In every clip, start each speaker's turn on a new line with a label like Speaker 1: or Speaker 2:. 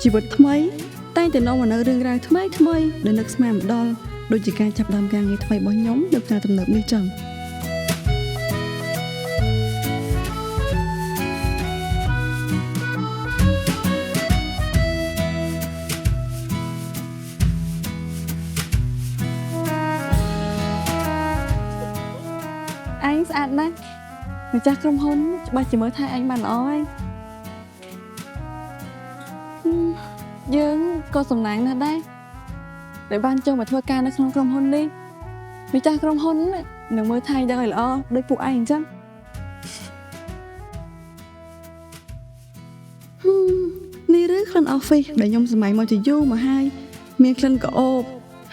Speaker 1: ជីវិតថ្មីតែងតែនាំមកនូវរឿងរ៉ាវថ្មីថ្មីដែលនឹកស្មានមិនដល់ដូចជាការចាប់ផ្ដើមការងារថ្មីរបស់ខ្ញុំនៅផ្សារទំនើបនេះចឹងឯងស្អាតណាស់ម្ចាស់ក្រុមហ៊ុនច្បាស់ជាមើលថែឯងបានល្អហើយយើងក៏សំណាងណាស់ដែរដែលបានចូលមកធ្វើការនៅក្នុងក្រុមហ៊ុននេះម្ចាស់ក្រុមហ៊ុននឹងមើលថែយើងឲ្យល្អដូចពួកឯងអញ្ចឹងនេះឬក្លិន office ដែលខ្ញុំសម័យមកជាយូរមកហើយមានក្លិនក្រអូប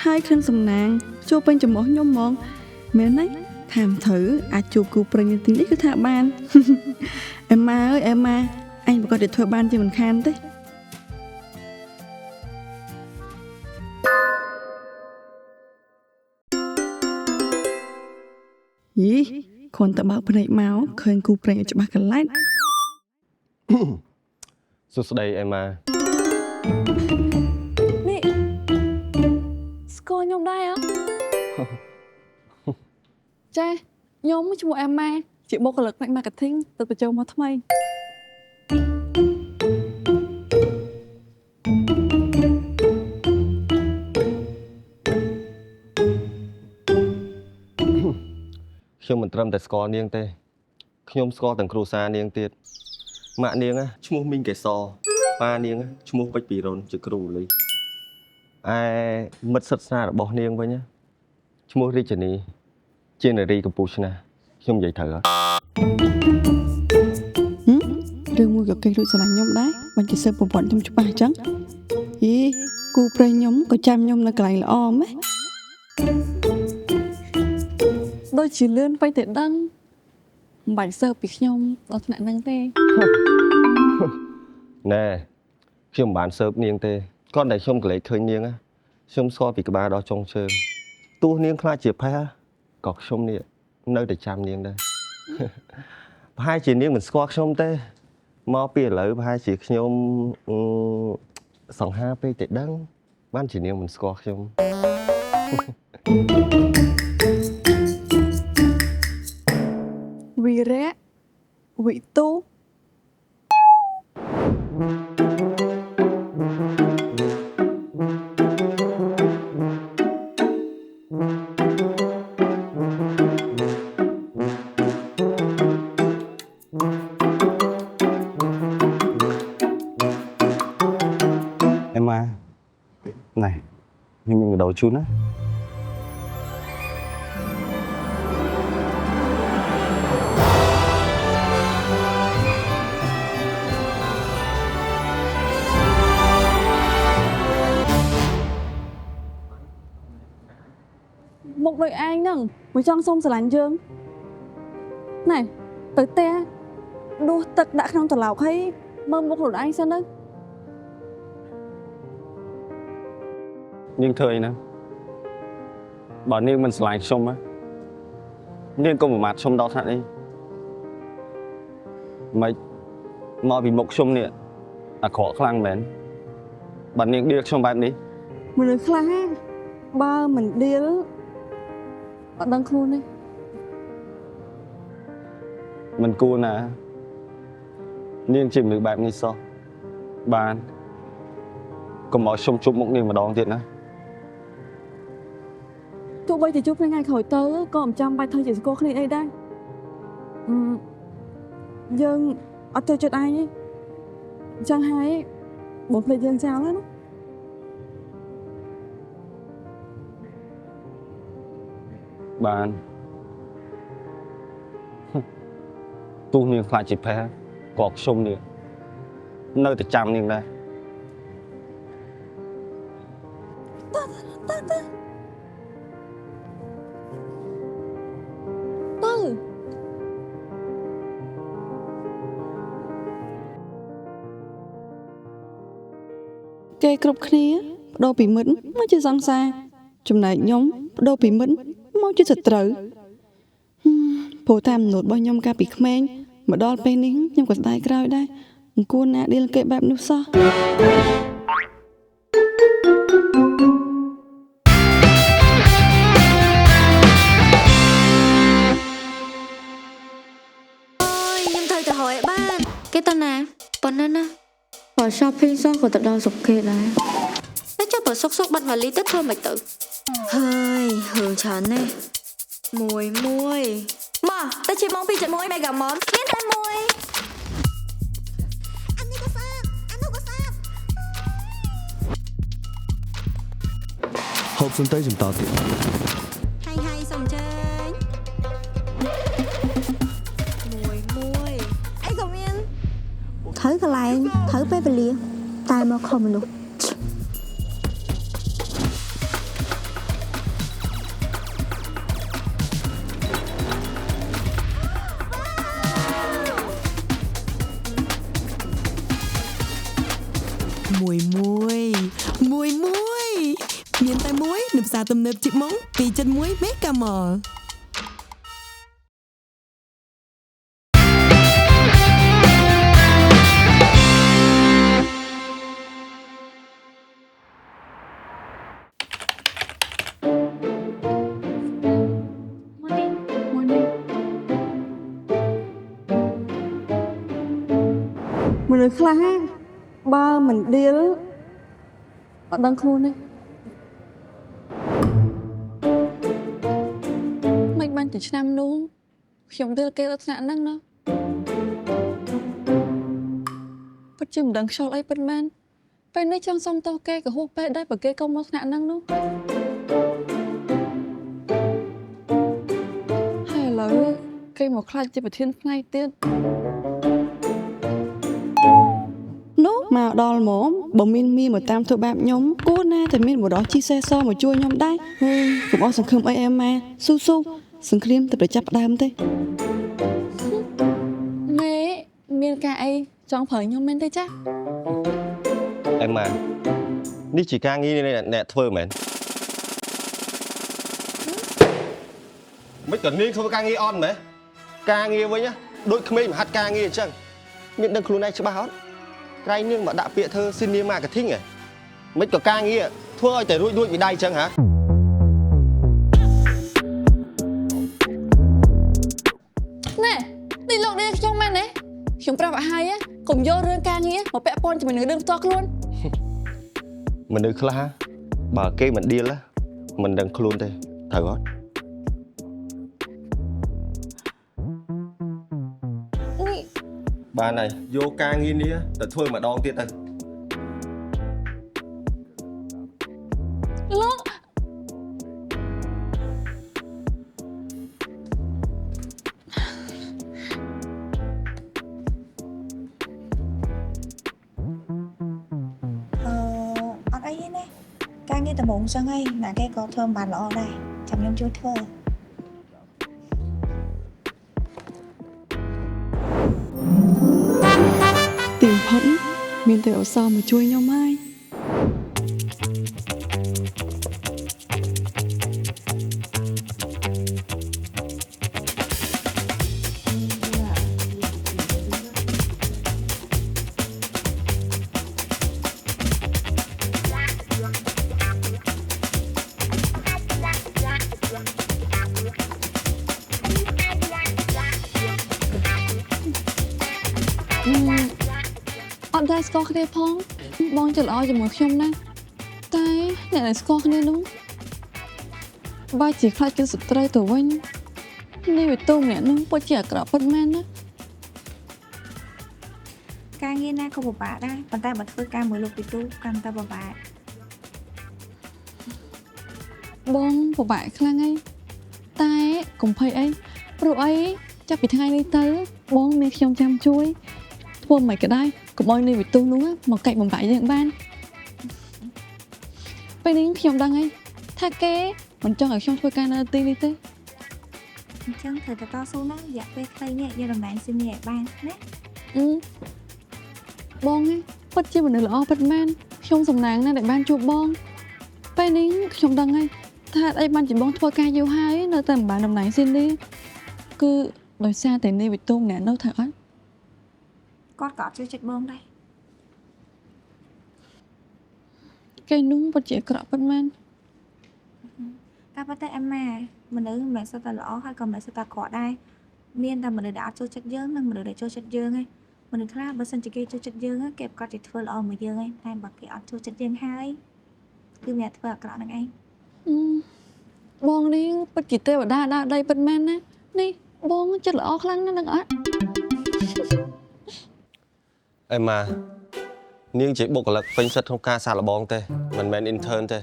Speaker 1: ហើយក្លិនសំណាងចូលពេញច្រមុះខ្ញុំហ្មងមែនទេថាមិនត្រូវអាចជួបគូប្រេងនៅទីនេះគឺថាបានអេម៉ាអើយអេម៉ាអញប្រកាសតែធ្វើបានជាមិនខានទេយីគ្រាន់តែបើកភ្នែកមកឃើញគូប្រេងឲ្យច្បាស់កន្លែង
Speaker 2: សួស្តីអេម៉ា
Speaker 1: នេះស្គាល់ខ្ញុំដែរអត់ចាខ្ញុំឈ្មោះអេម៉ាជាបុគ្គលិកផ្នែក marketing ទៅបញ្ចូលមកថ្មី
Speaker 2: ខ្ញុំមិនត្រឹមតែស្គាល់នាងទេខ្ញុំស្គាល់ទាំងគ្រួសារនាងទៀតម៉ាក់នាងឈ្មោះមីងកេសរប៉ានាងឈ្មោះពេជ្រពីរុនជាគ្រូលីឯមិត្តសិក្សារបស់នាងវិញឈ្មោះរាជនីជានារីកម្ពុជាណាខ្ញុំនិយាយត្រូវអត់
Speaker 1: រឿងមួយក៏គេលួចស្រឡាញ់ខ្ញុំដែរមិនជាសិស្សប្រវត្តិខ្ញុំច្បាស់អញ្ចឹងយីគូប្រេងខ្ញុំក៏ចាំខ្ញុំនៅកន្លែងល្អម៉េះដូចជាលឿនពេកទៅដឹងមិនបាច់សើពីខ្ញុំដល់ថ្នាក់ហ្នឹងទេ
Speaker 2: ណែខ្ញុំមិនបានសើបនាងទេគាត់តែខ្ញុំកលេចឃើញនាងខ្ញុំស្គាល់ពីក្បាលដល់ចុងជើងទោះនាងខ្លាចជាផេះក៏ខ្ញុំនេះនៅតែចាំនាងដែរប្រហែលជានាងមិនស្គាល់ខ្ញុំទេមកពីឥឡូវប្រហែលជាខ្ញុំសង្ហាពេកតែដឹងបានជានាងមិនស្គាល់ខ្ញុំ
Speaker 1: វីរៈវិទូ
Speaker 2: អេម៉ាណែខ្ញុំមានកាដូជូនណា
Speaker 1: មុខដូចឯងហ្នឹងមិនចង់សុំស្រឡាញ់យើងណែទៅផ្ទះដួសទឹកដាក់ក្នុងត្រឡោកហើយមើលមុខខ្លួនឯងសិនទៅ
Speaker 2: នាងធ្វើអីហ្នឹងបើនាងមិនស្រឡាញ់ខ្ញុំនាងកុំប្រមាថខ្ញុំដល់ថ្នាក់នេះមិនមកពីមុខខ្ញុំនេះអាក្រក់ខ្លាំងមែនបើនាងដៀលខ្ញុំបែបនេះ
Speaker 1: មនុស្សខ្លះបើមិនដៀលអត់ដឹងខ្លួនទេ
Speaker 2: មិនគួរណានាងជាមនុស្សបែបនេះសោះបានកុំឲ្យខ្ញុំជួបមុខនាងម្ដងទៀតណា
Speaker 1: ទោះបីជាជួបគ្នាថ្ងៃក្រោយទៅក៏មិនចាំបាច់ធ្វើជាស្គាល់គ្នាអីដែរអឺយើងអត់ចូលចិត្តឯងទេអញ្ចឹងហើយបងភ្លេចយើងចោលហើយណា
Speaker 2: បានទោះនាងខ្លាចជាផេះក៏ខ្ញុំនេះនៅតែចាំនាងដែរ
Speaker 1: ទៅគេគ្រប់គ្នាបដូរពីមិត្តមកជាសង្សារចំណែកខ្ញុំបដូរពីមិត្តមកជាសត្រូវហឹមព្រោះតាមមនុស្សរបស់ខ្ញុំកាលពីក្មេងមកដល់ពេលនេះខ្ញុំក៏ស្ដាយក្រោយដែរមិនគួរណាដៀលគេបែបនោះសោះ
Speaker 3: ត្រូវទៅរកឲ្យបានគេទៅណាប៉ុណ្ណាណា
Speaker 4: បើ shopping សោះក៏ទៅដល់ស្រុកគេដែរ
Speaker 3: តែចុះបើសុកសុកបាត់វ៉ាលីទៅធ្វើមិនទៅហើយរឿងច្រើនណាស់មួយមួយ
Speaker 5: មកទៅជាម៉ោង2.1 Mega Mall មានតែមួយ
Speaker 6: អានេះក៏ស្អាតអានោះក៏ស្អាត
Speaker 2: ហូបសុនទៅចំតទៀត
Speaker 6: ហើយហើយសូមអញ្ជើញ
Speaker 3: មួយមួយ
Speaker 6: អីក៏មាន
Speaker 5: ត្រូវកន្លែងត្រូវពេលវេលាតែមកខុសមនុស្ស
Speaker 7: មួយមួយមួយមួយមានតែមួយនៅផ្សារទំនើបជីកម៉ុង2.1មេហ្គាម៉ល
Speaker 1: មួយនេះមនុស្សខ្លះណាបើមិនដៀលអត់ដឹងខ្លួនទេមិនបានជាឆ្នាំនោះខ្ញុំដៀលគេដល់ថ្នាក់ហ្នឹងណាពិតជាមិនដឹងខ្យល់អីពិតមែនពេលនេះចង់សុំទោសគេក៏ហួសពេកដែរបើគេកុំមកថ្នាក់ហ្នឹងនោះហើយឥឡូវគេមកខ្លាចជាប្រធានផ្នែកទៀត នោះមកដល់ហ្មងបើមានមីមកតាមធ្វើបាបខ្ញុំគួរណាតែមានបុរសជីសេសមកជួយខ្ញុំដែរហេកុំអស់សង្ឃឹមអីអែម៉ាស៊ូស៊ូសង្គ្រាមតែប្រចាប់ផ្ដើមទេ មេមានការអីចង់ប្រើខ្ញុំមែនទេចា
Speaker 2: អេម៉ានេះជាការងារនៃអ្នកធ្វើមែនមិនក៏នាងធ្វើការងារអត់មែនការងារវិញណាដូចក្មេងមហាត់ការងារអញ្ចឹងមានដឹងខ្លួនឯងច្បាស់អត់ក្រែងនាងមកដាក់ពាក្យធ្វើ senior marketing ហ៎មិនក៏ការងារធ្វើឲ្យតែរួចរួចពីដៃអញ្ចឹងហ៎
Speaker 1: ណែនេះលោកនេះខ្ញុំមែនទេខ្ញុំប្រាប់ឲ្យហើយកុំយករឿងការងារមកពាក់ព័ន្ធជាមួយនឹងរឿងផ្ទាល់ខ្លួន
Speaker 2: មនុស្សខ្លះបើគេមិនដៀលណាមិនដឹងខ្លួនទេត្រូវអត់
Speaker 1: នេះ
Speaker 2: បានហើយយកការងារនេះទៅធ្វើម្ដងទៀតទៅ
Speaker 1: លោក
Speaker 8: អឺអត់អីទេណាការងារដំបូងចឹងហើយណាគេក៏ធ្វើមិនបានល្អដែរចាំខ្ញុំជួយធ្វើ
Speaker 1: ទីបំផុតមានតែអសមកជួយខ្ញុំហើយអត់ដែរស្គាល់គ្នាផងបងចិត្តល្អជាមួយខ្ញុំណាស់តែអ្នកដែលស្គាល់គ្នានោះបើជាខ្លាចជាសត្រូវទៅវិញនេះវាទូម្នាក់នោះពិតជាអាក្រក់ពិតមែនណា
Speaker 8: ការងារណាក៏ពិបាកដែរប៉ុន្តែបើធ្វើការមួយលោកពីទូកាន់តែពិបាក
Speaker 1: បងពិបាកខ្លាំងហើយតែកុំភ័យអីព្រោះអីចាប់ពីថ្ងៃនេះទៅបងមានខ្ញុំចាំជួយធ្វើមិនក៏ដែរកុំឲ្យនេះវិទូនោះមកកាច់បំបាក់យើងបានពេលនេះខ្ញុំដឹងហើយថាគេមិនចង់ឲ្យខ្ញុំធ្វើការនៅទីនេះទេ
Speaker 8: អញ្ចឹងត្រូវតែតស៊ូណារយៈពេលខ្លីនេះយកតំណែងស៊ីនីឲ្យបានណា
Speaker 1: អឺបងឯងពិតជាមនុស្សល្អពិតមែនខ្ញុំសំណាងណាស់ដែលបានជួបបងពេលនេះខ្ញុំដឹងហើយថាហេតុអីបានជាបងធ្វើការយូរហើយនៅតែមិនបានតំណែងស៊ីនីគឺដោយសារតែនាយវិទូម្នាក់នោះត្រូវអត់
Speaker 8: គាត់ក៏អត់ជួយចិត្តបងដែរ
Speaker 1: គេនោះពិតជាអាក្រក់ពិតមែន
Speaker 8: តែប៉ុន្តែអេម៉ាមនុស្សមិនមែនសុទ្ធតែល្អហើយក៏មិនមែនសុទ្ធតែអាក្រក់ដែរ មានតែមនុស្សដែលអត់ចូលចិត្តយើងនិងមនុស្សដែលចូលចិត្តយើងឯងមនុស្សខ្លះបើសិនជាគេចូលចិត្តយើងគេប្រកាសជាធ្វើល្អមួយយើងឯងតែបើគេអត់ចូលចិត្តយើងហើយគឺមានធ្វើអាក្រក់ហ្នឹងឯង
Speaker 1: អឺបងនេះពិតជាទេវតាដើរដីពិតមែនណានេះបងចិត្តល្អខ្លាំងណាស់នឹងអត់
Speaker 2: អេម៉ានាងជាបុគ្គលិកពេញសិទ្ធិក្នុងការសាកល្បងទេមិនមែន intern ទេ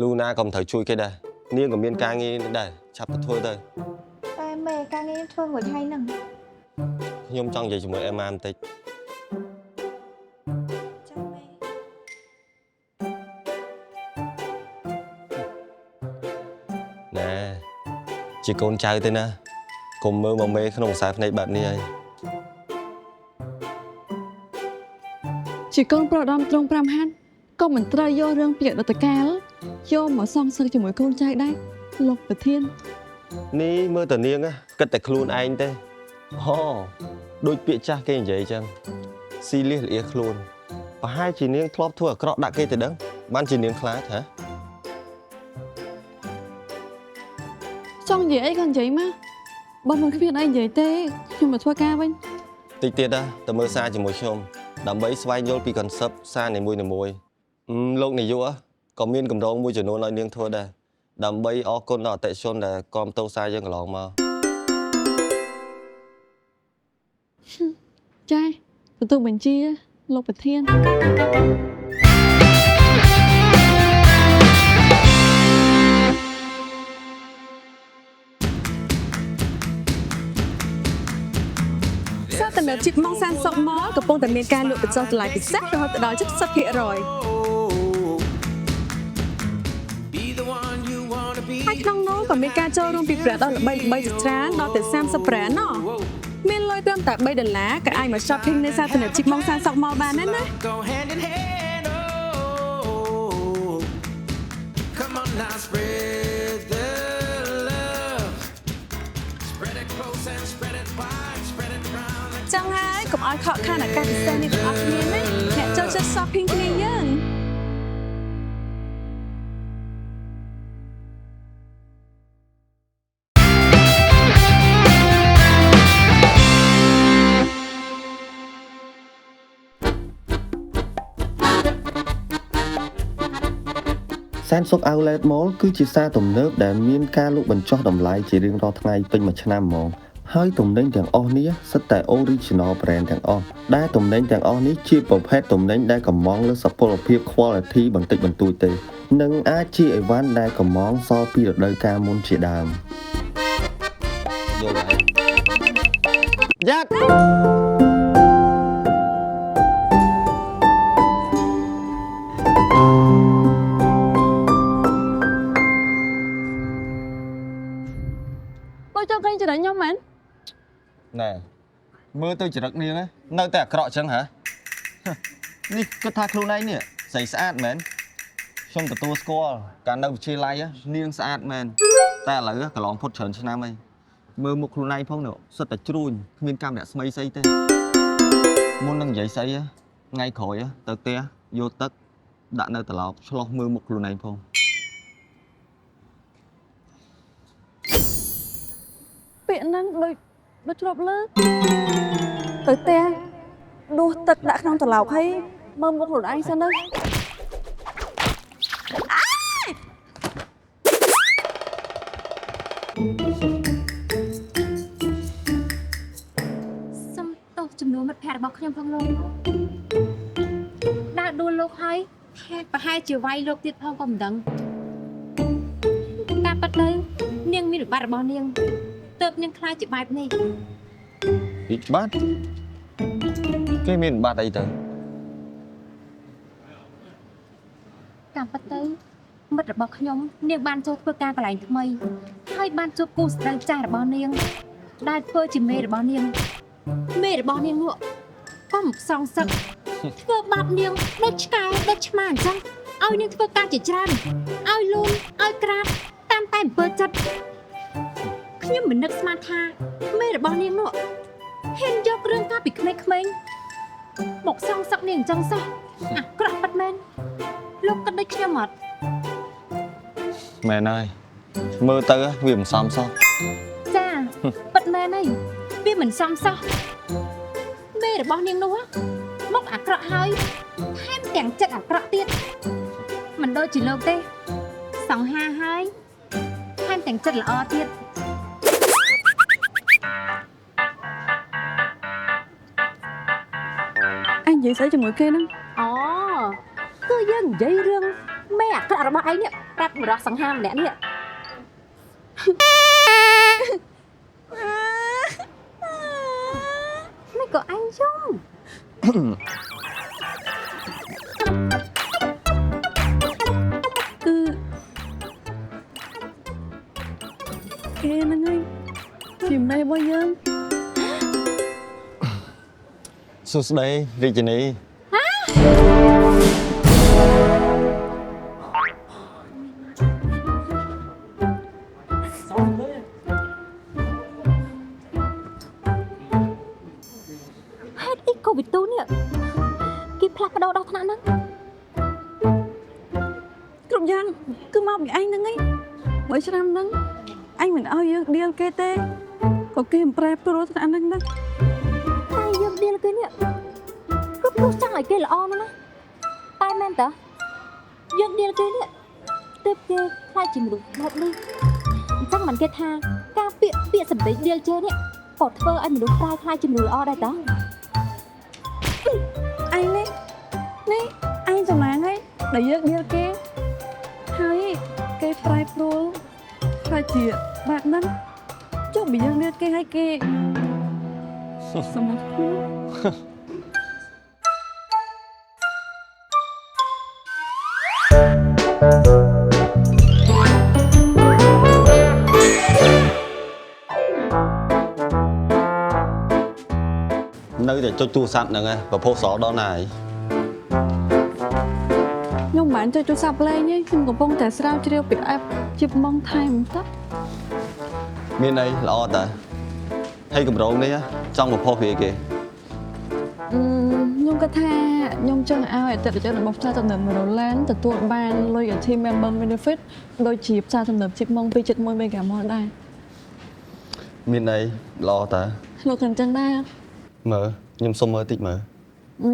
Speaker 2: លូណាក៏មិនត្រូវជួយគេដែរនាងក៏មានការងារនេះដែរឆាប់ទៅធ្វើទៅ
Speaker 8: តែមេការងារខ្ញុំធ្វើមួយថ្ងៃហ្នឹង
Speaker 2: ខ្ញុំចង់និយាយជាមួយអេម៉ាបន្តិច
Speaker 8: ចាំមេ
Speaker 2: ណែជាកូនចៅទេណាកុំមើលមកមេក្នុងខ្សែភ្នែកបែបនេះហើយ
Speaker 1: ជាកូនប្រុសដំត្រង់5ហាត់ក៏មិនត្រូវយករឿងពីអតីតកាលយកមកសងសឹកជាមួយកូនចៅដែរលោកប្រធាន
Speaker 2: នេះមើលតនាងណាគិតតែខ្លួនឯងទេអូដូចពាក្យចាស់គេនិយាយចឹងស៊ីលៀសលាខ្លួនប្រហែលជានាងធ្លាប់ធ្វើអាក្រក់ដាក់គេទៅដឹងបានជានាងខ្លាចហ៎
Speaker 1: ចង់និយាយអីក៏និយាយមកបើមិនគ្មានអីនិយាយទេខ្ញុំមកធ្វើការវិញ
Speaker 2: តិចទៀតណាទៅមើលសារជាមួយខ្ញុំដើម្បីស្វែងយល់ពី concept សារនីមួយៗលោកនាយកក៏មានកម្រងមួយចំនួនឲ្យនាងធ្វើដែរដើម្បីអរគុណដល់អតិថិជនដែលគាំទ្រសារយើងកន្លងមក
Speaker 1: ចាទទួលបញ្ជាលោកប្រធាន
Speaker 9: ផ្សារទំនើបជីបម៉ុងសានសុកម៉លកំពុងតែមានការលក់បញ្ចុះតម្លៃពិសេសរហូតដល់70%ហើយក្នុងនោះក៏មានការចូលរួមពី brand ដ៏ល្បីៗជាច្រើនដល់ទៅ30 brand ណោះមានលុយត្រឹមតែ3ដុល្លារក៏អាចមក shopping នៅផ្សារទំនើបជីបម៉ុងសានសុកម៉លបានដែរណា
Speaker 10: Go hand in hand. Oh, come on now, spread the love. Spread it close and spread it wide, spread it round.
Speaker 9: ចឹងហើយកុំឲ្យខកខានឱកាសពិសេសនេះទាំងអស់គ្នាណាអ្នកចូលចិត្ត shopping គ្នាយើង
Speaker 2: សែនសុខ Outlet Mall គឺជាផ្សារទំនើបដែលមានការលក់បញ្ចុះតម្លៃជារៀងរាល់ថ្ងៃពេញមួយឆ្នាំហ្មងហើយទំនិញទាំងអស់នេះសុទ្ធតែ original brand ទាំងអស់ដែលទំនិញទាំងអស់នេះជាប្រភេទទំនិញដែលកម្ម៉ង់លើសុពលភាព quality បន្តិចបន្តួចទេនិងអាចជាអីវ៉ាន់ដែលកម្ម៉ង់សល់ពីរដូវកាលមុនជាដើមយល់ហើយយ៉ាត់
Speaker 1: បងចង់ឃើញចរិតខ្ញុំមែន
Speaker 2: ណែមើលទៅចរិតនាងនៅតែអាក្រក់ចឹងហ៎នេះគិតថាខ្លួនឯងនេះស្អីស្អាតមែនខ្ញុំទទួលស្គាល់កាលនៅវិទ្យាល័យនាងស្អាតមែនតែឥឡូវកន្លងផុតច្រើនឆ្នាំហើយមើលមុខខ្លួនឯងផងនេះសុទ្ធតែជ្រួញគ្មានកាំរស្មីស្អីទេមុននឹងនិយាយស្អីថ្ងៃក្រោយទៅផ្ទះយកទឹកដាក់នៅត្រឡោកឆ្លោះមើលមុខខ្លួនឯងផង
Speaker 1: ពាក្យហ្នឹងដូចដូចជ្រប់លើកទៅផ្ទះដួសទឹកដាក់ក្នុងត្រឡោកហើយមើលមុខខ្លួនឯងសិនទៅ
Speaker 3: សុំទោសជំនួសមិត្តភ័ក្តិរបស់ខ្ញុំផងលោកដើរដួលលោកហើយហេតុប្រហែលជាវាយលោកទៀតផងក៏មិនដឹងការប៉ັດទៅនាងមានវិបត្តិរបស់នាងទើបនាងខ្លាចជាបែបនេះ
Speaker 2: វិបត្តិគេមានវិបត្តិអីទៅ
Speaker 3: តាមពិតទៅមិត្តរបស់ខ្ញុំនាងបានចូលធ្វើការកន្លែងថ្មីហើយបានជួបគូស្ត្រីចាស់របស់នាងដែលធ្វើជាមេរបស់នាងមេរបស់នាងនោះក៏មិនសងសឹកធ្វើបាបនាងដូចឆ្កែដូចឆ្មាអញ្ចឹងឲ្យនាងធ្វើការជាច្រើនឲ្យលូនឲ្យក្រាបតាមតែអំពើចិត្តខ្ញុំមិននឹកស្មានថាមេរបស់នាងនោះហ៊ានយករឿងកាលពីក្មេងៗមកសងសឹកនាងអញ្ចឹងសោះអាក្រក់ពិតមែនលោកគិតដូចខ្ញុំអត់
Speaker 2: មែនហើយមើលទៅវាមិនសមសោះ
Speaker 3: ចាពិតមែនហើយ វាមិនសមសោះមេរបស់នាងនោះមុខអាក្រក់ហើយថែមទាំងចិត្តអាក្រក់ទៀតមិនដូចជាលោកទេសង្ហាហើយថែមទាំងចិត្តល្អទៀត
Speaker 1: អញនិយាយស្អីជាមួយគេហ្នឹង
Speaker 3: អូគឺយើងនិយាយរឿងមេអាក្រក់របស់ឯងនេះប្រាប់បុរសសង្ហាម្នាក់នេះមិនក៏អញយំ
Speaker 1: គឺគេហ្នឹងឯងជាមេរបស់យើង
Speaker 2: សួស្តីរាជិនី
Speaker 3: ហេតុអីក៏វិទូនេះគេផ្លាស់ប្ដូរដល់ថ្នាក់ហ្នឹង
Speaker 1: គ្រប់យ៉ាងគឺមកពីឯងហ្នឹងឯងបើឆ្នាំហ្នឹងឯងមិនឲ្យយើងដៀលគេទេក៏គេមិនប្រែប្រួលថ្នាក់ហ្នឹងដែរ
Speaker 3: តែយើងដៀលគេនេះគឺព្រោះចង់ឲ្យគេល្អណាស់ណាតែមែនតើយើងដៀលគេនេះទើបគេខ្លាចជាមនុស្សបែបនេះអញ្ចឹងមិនគេថាការពាក្យពាក្យសម្ដីដៀលជេរនេះក៏ធ្វើឲ្យមនុស្សប្រែខ្លាចជាមនុស្សល្អដែរតើ
Speaker 1: ឯងនេះនេះឯងសំណាងហើយដែលយើងដៀលគេហើយគេប្រែប្រួលខ្លាចជាបែបហ្នឹងចុះបើយើងដៀលគេឲ្យគេសម្រាប់ខ្លួន
Speaker 2: នៅតែចុចទូរស័ព្ទហ្នឹងឯងប្រពោសដល់ណាហើយ
Speaker 1: ខ្ញុំមិនបានចុចទូរស័ព្ទលេងទេខ្ញុំកំពុងតែស្រាវជ្រាវពី app ជីបម៉ងថែមតើ
Speaker 2: មានអីល្អតើហើយកម្រងនេះចង់ប្រពោសពីអីគេ
Speaker 1: ខ្ញុំគិតថាខ្ញុំចង់ឲ្យអតិថិជនរបស់ផ្សារទំនើប Maroland ទទួលបាន loyalty member benefit ដូចជាផ្សារទំនើបជីបម៉ង2.1 Mega Mall ដែរ
Speaker 2: មានអីល្អតើ
Speaker 1: លោកក៏អញ្ចឹងដែរ
Speaker 2: មើលខ្ញុំសុំមើលតិចមើល
Speaker 1: អឺ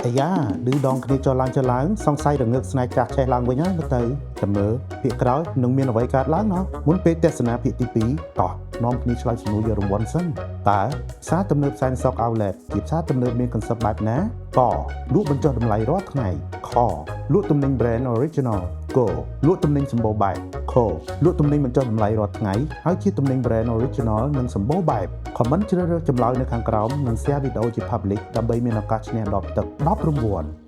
Speaker 11: អាយ៉ាឌឺដងគ្នាចុះឡើងចុះឡើងសង្ស័យរងើកស្នេហ៍ចាស់ឆេះឡើងវិញហើយមើលទៅចាំមើលភាគក្រោយនឹងមានអ្វីកើតឡើងណោះមុនពេលទស្សនាភាគទី2តោះនាំគ្នាឆ្លើយសំណួរយករង្វាន់សិនតើផ្សារទំនើបសែនសុក Outlet ជាផ្សារទំនើបមាន concept បែបណាកលក់បញ្ចុះតម្លៃរាល់ថ្ងៃខលក់ទំនិញ brand original កលក់ទំនិញសម្បូរបែបខលក់ទំនិញបញ្ចុះតម្លៃរាល់ថ្ងៃហើយជាទំនិញ brand original និងសម្បូរបែប Comment ជ្រើសរើសចម្លើយនៅខាងក្រោមនិង share វីដេអូជា public ដើម្បីមានឱកាសឈ្នះដបទឹក10រង្វាន់។